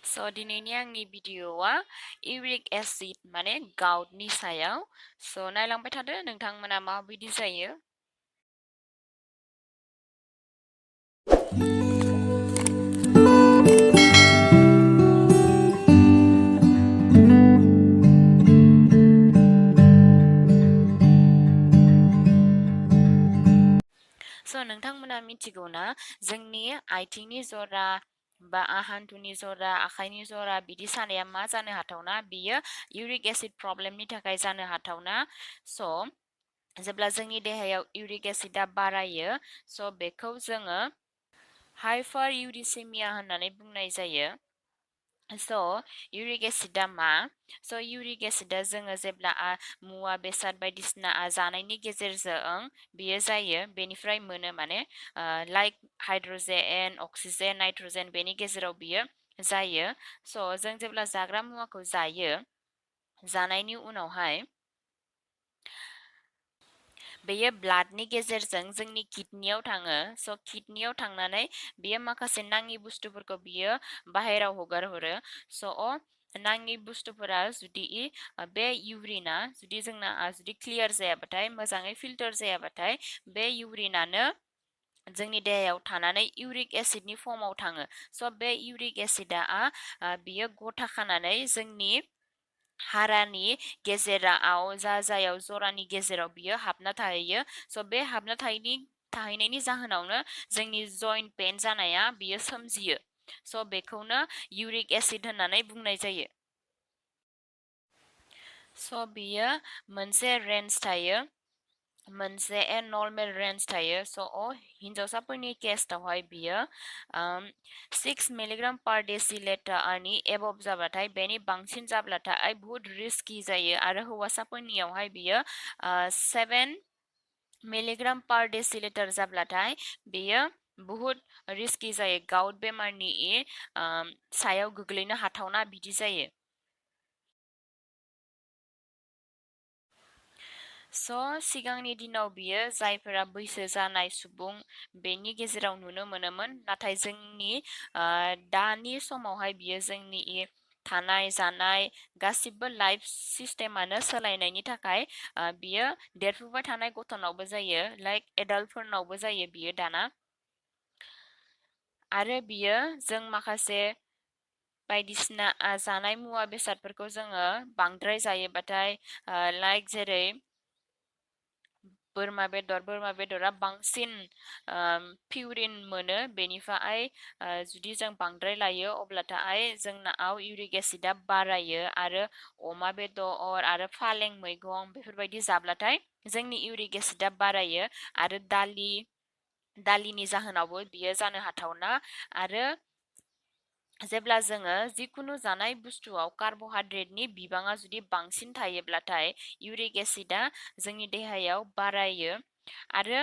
So दिनैनि आंनि भिडिअआ uric acid माने गाउटनि सायाव so नायलांबाय थादो नोंथांमोना माबायदि जायो so नोंथांमोना मिथिगौना जोंनि आथिंनि जरा बा हान्थुनि जरा आखाइनि जरा बिदि सानाया मा जानो हाथावना बियो इउरिक एसिड प्रब्लेमनि थाखाय जानो हाथावना so जेब्ला जोंनि देहायाव इउरिक एसिडा बारायो so बेखौ जोङो हाइपार इउरिसेमिया होननानै बुंनाय जायो so इउरिक एसिडा मा so इउरिक एसिडा जोङो जेब्ला मुवा बेसाद बायदिसिना जानायनि गेजेरजों बियो जायो बेनिफ्राय मोनो माने लाइक हाइड्रजेन अक्सिजेन नाइट्रजेन बेनि गेजेराव बियो जायो so जों जेब्ला जाग्रा मुवाखौ जायो जानायनि उनावहाय बेयो ब्लाडनि गेजेरजों जोंनि किडनियाव थाङो स' किडनियाव थांनानै बियो माखासे नाङि बुस्थुफोरखौ बियो बाहेराव हगार हरो स' नाङि बुस्थुफोरा जुदि बे इउरिना जुदि जोंना जुदि क्लियार जायाबाथाय मोजाङै फिल्टार जायाबाथाय बे इउरिनानो जोंनि देहायाव थानानै इउरिक एसिडनि फर्माव थाङो स' बे इउरिक एसिडा बियो गथा खानानै जोंनि हारानि गेजेराव जायाव जरानि गेजेराव बियो हाबना थाहैयो स' बे हाबना थाहैनायनि जाहोनावनो जोंनि जइन्ट पेन जानाया बियो सोमजियो स' बेखौनो इउरिक एसिड होननानै बुंनाय जायो स' बियो मोनसे रेन्ज थायो मोनसे नर्मेल रेन्ज थायो स' हिन्जावसाफोरनि केसआवहाय बियो 6 मिलिग्राम पार डेसिलिटारनि एबभ जाबाथाय बेनि बांसिन जाब्लाथाय बुहुत रिस्की जायो आरो हौवासाफोरनियावहाय बियो 7 मिलिग्राम पार डेसिलिटार जाब्लाथाय बेयो बुहुत रिस्की जायो गाउट बेमारनि सायाव गोग्लैनो हाथावना बिदि जायो स' सिगांनि दिनाव बियो जायफोरा बैसो जानाय सुबुं बेनि गेजेराव नुनो मोनोमोन नाथाय जोंनि दानि समावहाय बियो जोंनि थानाय जानाय गासिबो लाइफ सिस्टेमानो सोलायनायनि थाखाय बियो देरफुबाय थानाय गथ'नावबो जायो लाइक एडाल्टफोरनावबो जायो बियो दाना आरो बियो जों माखासे बायदिसिना जानाय मुवा बेसादफोरखौ जोङो बांद्राय जायोबाथाय लाइक जेरै बोरमा बेदरा बांसिन पिउरिन मोनो बेनिफ्राय जुदि जों बांद्राय लायो अब्लाथाय जोंनाव इउरिक एसिडा बारायो आरो अमा बेदर आरो फालें मैगं बेफोरबायदि जाब्लाथाय जोंनि इउरिक एसिडा बारायो आरो दालिनि जाहोनावबो बियो जानो हाथावना आरो जेब्ला जोङो जिखुनु जानाय बुस्थुआव कार्बहाइड्रेटनि बिबाङा जुदि बांसिन थायोब्लाथाय इउरिक एसिडा जोंनि देहायाव बारायो आरो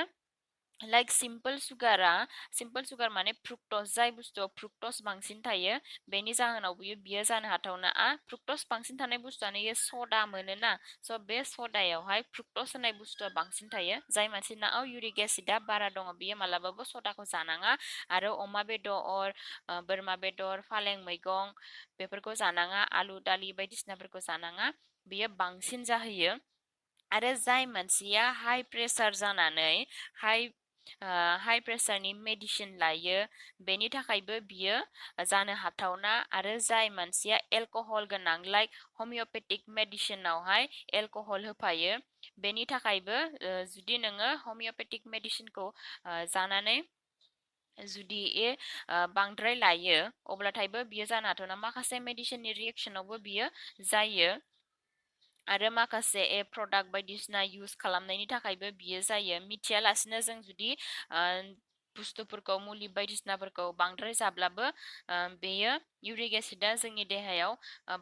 लाइक सिम्पल सुगार माने फ्रुक्टस जाय बुस्थुआव फ्रुक्टस बांसिन थायो बेनि जाहोनाव बियो जानो हाथावना फ्रुक्टस बांसिन थानाय बुस्थुआनो इयो सदा मोनोना स' बे सदायावहाय फ्रुक्टस होनाय बुस्थुआ बांसिन थायो जाय मानसिनाव इउरिक एसिडा बारा दङ बियो मालाबाबो सदाखौ जानाङा आरो अमा बेदर बोरमा बेदर फालें मैगं बेफोरखौ जानाङा आलु दालि बायदिसिनाफोरखौ जानाङा बियो बांसिन जाहैयो आरो जाय मानसिया हाइ प्रेसार जानानै हाइ प्रेसारनि मेडिसिन लायो बेनि थाखायबो बियो जानो हाथावना आरो जाय मानसिया एलक'हल गोनां लाइक हमिअपेथिक मेडिसिनावहाय एलक'हल होफायो बेनि थाखायबो जुदि नोङो हमिअपेथिक मेडिसिनखौ जानानै जुदि बांद्राय लायो अब्लाथायबो बियो जानो हाथावना माखासे मेडिसिननि रिएक्सनावबो बियो जायो आरो माखासे प्रडाक्ट बायदिसिना इउज खालामनायनि थाखायबो बियो जायो मिथियालासिनो जों जुदि बुस्थुफोरखौ मुलि बायदिसिनाफोरखौ बांद्राय जाब्लाबो बेयो इउरिक एसिडा जोंनि देहायाव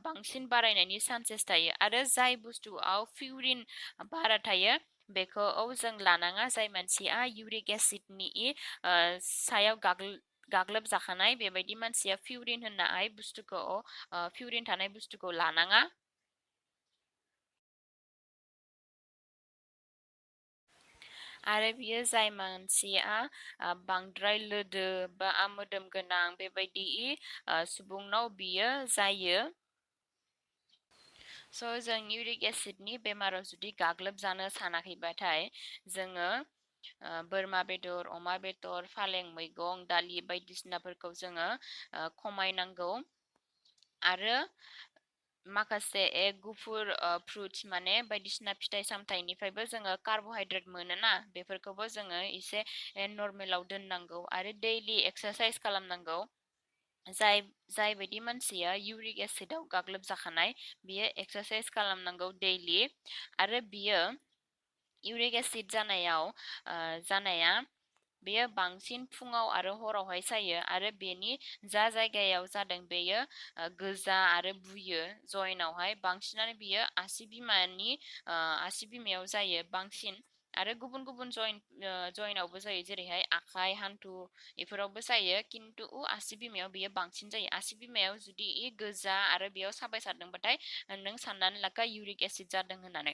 बांसिन बारायनायनि चान्सेस थायो आरो जाय बुस्थुआव पिउरिन बारा थायो बेखौ जों लानाङा जाय मानसिया इउरिक एसिडनि सायाव गाग्लोबजाखानाय बेबायदि मानसिया पिउरिन होननाय बुस्थुखौ पिउरिन थानाय बुस्थुखौ लानाङा आरो बियो जाय मानसिया बांद्राय लोदो बा मोदोम गोनां बेबायदि सुबुंनाव बियो जायो। जों इउरिक एसिडनि बेमाराव जुदि गाग्लोबजानो सानाखैबाथाय जोङो बोरमा बेदर, अमा बेदर, फालें मैगं, दालि बायदिसिनाफोरखौ जोङो खमायनांगौ। आरो माखासे गुफुर फ्रुट्स माने बायदिसिना फिथाइ सामथाइनिफ्रायबो जोङो कार्बहाइड्रेट मोनोना, बेफोरखौबो जोङो एसे नर्मेलाव दोननांगौ आरो दैलि एक्सारसाइस खालामनांगौ। जाय बायदि मानसिया इउरिक एसिडआव गाग्लोबजाखानाय बियो एक्सारसाइस खालामनांगौ दैलि। आरो बियो इउरिक एसिड जानाया बेयो बांसिन फुङाव आरो हरावहाय जायो आरो बेनि जा जायगायाव जादों बेयो गोजा आरो बुयो जइनावहाय बांसिनानो बियो आसि बिमायाव जायो बांसिन। आरो गुबुन गुबुन जइनावबो जायो, जेरैहाय आखाइ हान्थु बेफोरावबो जायो, खिन्थु आसि बिमायाव बियो बांसिन जायो। आसि बिमायाव जुदि गोजा आरो बेयाव साबाय सारदोंबाथाय नों साननानै लाखा इउरिक एसिड जादों होननानै।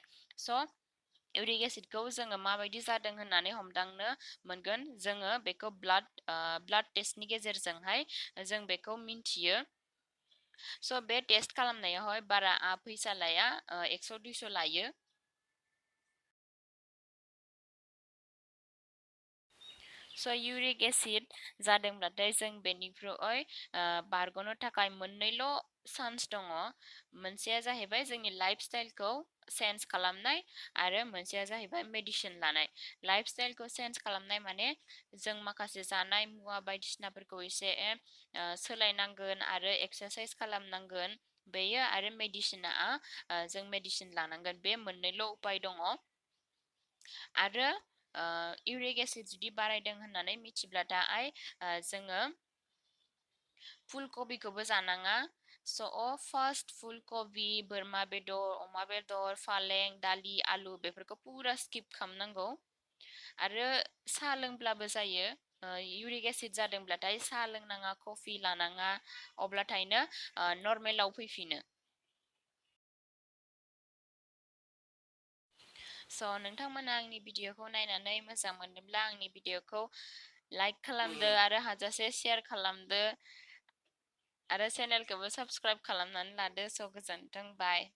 इउरिक एसिडखौ जोङो माबायदि जादों होननानै हमदांनो मोनगोन, जोङो बेखौ ब्लाड टेस्टनि गेजेरजोंहाय जों बेखौ मिन्थियो। बे टेस्ट खालामनायावहाय बारा फैसा लाया, 100-200 लायो। इउरिक एसिड जादोंब्लाथाय जों बेनिफ्राय बारग'नो थाखाय मोननैल' चान्स दङ। मोनसेया जाहैबाय जोंनि लाइफ स्टाइलखौ चेन्ज खालामनाय आरो मोनसेया जाहैबाय मेडिसिन लानाय। लाइफ स्टाइलखौ चेन्ज खालामनाय माने जों माखासे जानाय मुवा बायदिसिनाफोरखौ एसे सोलायनांगोन आरो एक्सारसाइस खालामनांगोन बेयो। आरो मेडिसिना जों मेडिसिन लानांगोन। बे मोननैल' उपाय दङ। आरो इउरिक एसिड जुदि बारायदों होननानै मिथिब्लाथाय जोङो फुलकबिखौबो जानाङा। फार्स्ट फुलकबि, बोरमा बेदर, अमा बेदर, फालें, दालि, आलु बेफोरखौ पुरा स्किप खालामनांगौ। आरो साहा लोंब्लाबो जायो। इउरिक एसिड जादोंब्लाथाय साहा लोंनाङा, कफि लानाङा, अब्लाथायनो नर्मेलाव फैफिनो। नोंथांमोना आंनि भिडिअखौ नायनानै मोजां मोनोब्ला आंनि भिडिअखौ लाइक खालामदो आरो हाजासे शेयार खालामदो आरो चेनेलखौबो साबस्क्राइब खालामनानै लादो। गोजोन्थों, बाय।